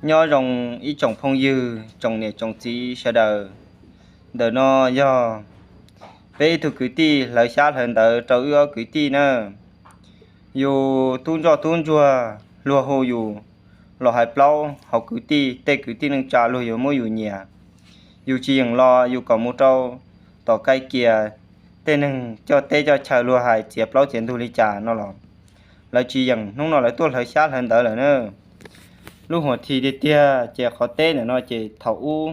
Nyob zoo ib tsoom phooj ywg, tsoom niam tsoom txiv sawv daws. Ntawm no yog peb ib tug kwv tij hlawv xyab hlawv ntawv rau wb ob kwv tij na. Yus tub ntsoj tub ntsuag luag hu yus los hais plaub hauv kwv tij, tej kwv tij neej tsa luag yuav muab yus nyiam. Yus tsis yeem los yus kom mus rau tom Kai Kias, tej neeg coj teb coj chaw luag hais txiav plaub txiav ntug li cas no los lawv tsis yeem. Hnub no lawv tuaj hlawv xyab hlawv ntawv lawm na. Lub huam thi tiag tiag ces qhov teb ntawm no ces thaum ub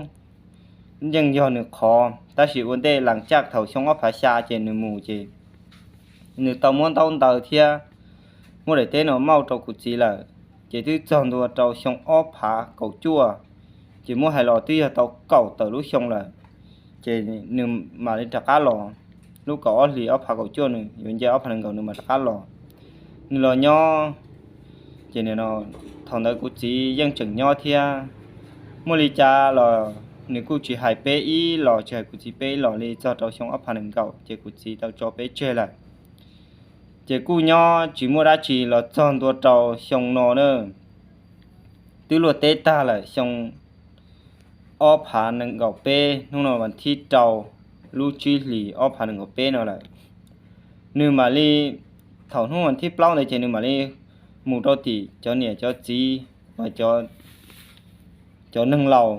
yeej yog nws qhov, tab sis ua ntej las caj thaum xyoo ob phav xya ces nws mus ces nws tau muab ntaub ntawv thiab muab daim teb no mauj rau kuv txiv lawm. Ces twb txog ntua rau xyoo ob phav kaum cuaj, ces muab hais los twb yog tau kaum tawm lub xyoo lawm, ces nws mam li rov qab los. Lub kaum ob hlis ob phav kaum cuaj nws yuav nce ob phav nees nkaum nws mam rov qab los. Nws los nyob, ces thaum ntawd kuv txiv yeej tseem nyob thiab. Muaj li cas los nws kuj tsis hais peb ib los, tsis hais kuv txiv peb ib los li. Txog rau xyoo ob phav nees nkaum ces kuv txiv tau tso peb tseg lawm. Ces kuj nyob tsis muaj dab tsi los txog ntua rau xyoo no na, twb luaj teb tag lawm, xyoo ob phav nees nkaum peb, hnub no vas thib rau lub tsib hlis ob phav nees nkaum peb no lawm. Nws mam li, thaum hnub vas thib plaub ntawd ces nws mam li mus rau tim cov niam cov txiv, cov neeg laus.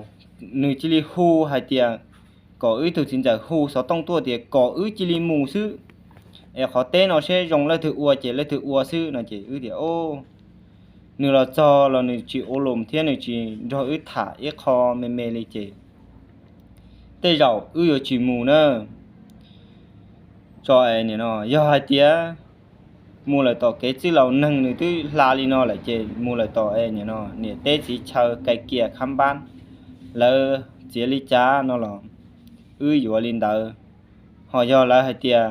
Nws cia li hu hais tias kom wb tug txiv ntxawm hu xov tooj tuaj tias kom wb cia li mus xwb, es qhov teb no seb zoo leej twg ua ces leej twg ua xwb no ces wb tias, nws los txog los nws tsis ua lus thiab nws tsis nrog wb tham ib qho me me li ces tej zaum wb yuav tsis mus na. Tso, yog hais tias mus lawm tom kev txwj laus neeg nws twb hla li no lawm ces mus lawm tom niam teb txiv chaw Kai Kias khab npab, lawv txiav li cas no los wb yuav li ntawd. Ho yog lawv hais tias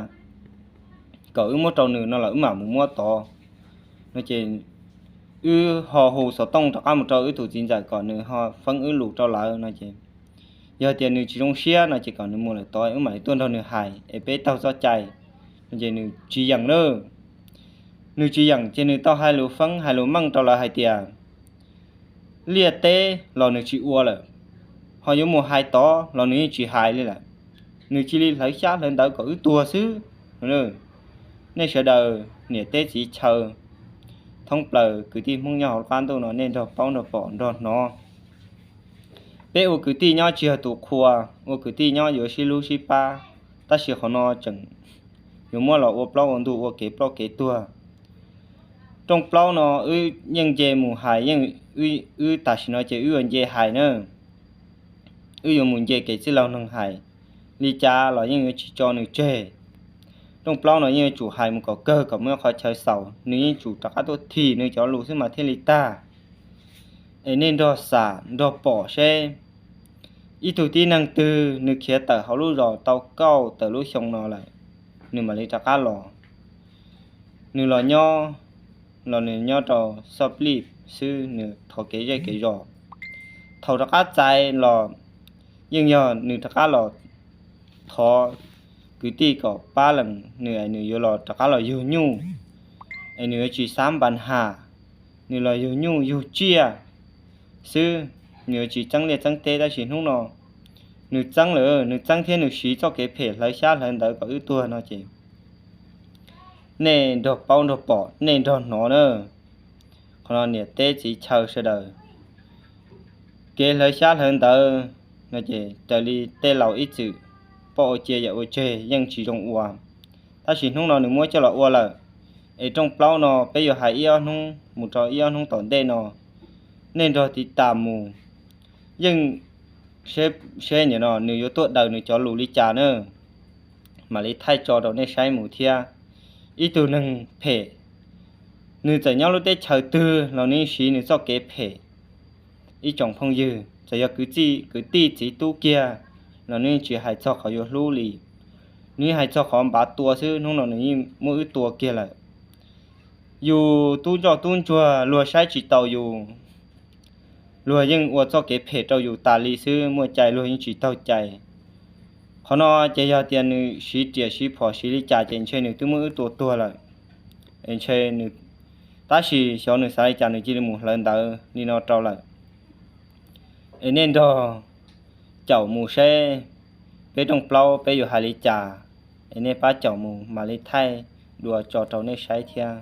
kom wb muab rau nws no los wb mam mus muab tod no ces wb ho hu xov tooj rov qab mus rau wb tus txiv ntxawm kom nws ho feeb wb lus rau lawv no ces, yog tias nws tsis zoo siab no ces kom nws mus lawm tod wb mam li tuaj nrog nws hais es peb taug txoj cai no ces nws tsis yeem lawm. Nws tsis yeem ces nws tau hais lus feeb hais lus meej rau lawv hais tias liaj teb los nws tsis ua lawm, ho yuav mus hais tod los nws yeej tsis hais li lawm. Nws cia li hlawv xyab hlawv ntawv kom wb tuag xwb. Nej sawv daws niam teb txiv chaw thoob plaws kwv tij Hmoob nyob hauv qab ntuj no nej nrog paub nrog pom nrog hnov. Peb ua kwv tij nyob tsis yog tus qhua, ua kwv tij nyob yuav sib hlub sib pab, tab sis qhov no tseem yuav muab los ua plaub ua ntug ua kev ploj kev tuag. Rooj plaub no wb yeej nce mus hais, wb tam sim no ces wb yuav nce hais na. Wb yuav mus nce kev txwj laus neeg hais, li cas los yeej yuav tsis tso nws tseg. Rooj plaub no yeej yuav tsum hais mus kom kawg kom muaj qhov chaw xaus, nws yeej tsum rov qab tuaj thim nws cov lus xwb mas thiaj li tag. Es nej nrog xam nrog pom seb ib tug tib neeg twg nws khiav tawm hauv lub zos tau kaum tawm lub xyoo no lawm, nws mam li rov qab los. Nws los nyob, los nws nyob rau Xoj Plij xwb, nws thov kev zej kev zos. Thaum rov qab txais los yeej yog nws rov qab los thov kwv tij kom pab lees nws, nws yuav los rov qab los yug nyuj, es nws yuav tsis xav npas has, nws los yug nyuj yug tsiaj xwb, nws yuav tsis txeeb liaj txeeb teb. Tab sis hnub no nws txeeb lawm, nws txeeb thiab nws siv txoj kev phem hlawv xyab hlawv ntawv kom wb tuag no ces nej nrog paub nrog pom nej nrog hnov na. Qhov no niam teb txiv chaw sawv daws, kev hlawv xyab hlawv ntawv no ces raws li tej laus ib txwm, poj ua cia yawm ua tseg yeej tsis zoo ua. Tab sis hnub no nws muab coj los ua lawm, es rooj plaub no peb yuav hais ib ob hnub mus rau ib ob hnub tom ntej no, nej nrog tiv tas mus, yeej seb nim no nws yuav tuaj daws nws cov lus li cas na, mam li thaij tso rau nej saib mus thiab. Ib tug neeg phem, nws txawm nyob lub teb chaws twg los nws yeej siv nws txoj kev phem. Ib tsoom phooj ywg, txawm yog kwv tij txiv tub kiag los nws yeej tsis hais txog qhov yuav hlub li, nws yeej hais txog qhov npav tua xwb. Hnub no nws yeej muab wb tua kiag lawm. Yus tub ntsoj tub ntsuag luag saib tsis taus yus, luag yeej ua txoj kev phem rau yus tas li xwb, muaj cai luag yeej tsis taug cai. Qhov no ces yog tias nws siv riam siv phom siv li cas ces ntshe nws twb muab wb tua tuag lawm. Es ntshe nws, tab sis xyov nws xav li cas nws cia li mus hlawv ntawv li no rau lawm. Es nej nrog caum mus saib peb rooj plaub peb yuav hais li cas, es nej pab caum mus mam li thaij dua tso rau nej saib thiab.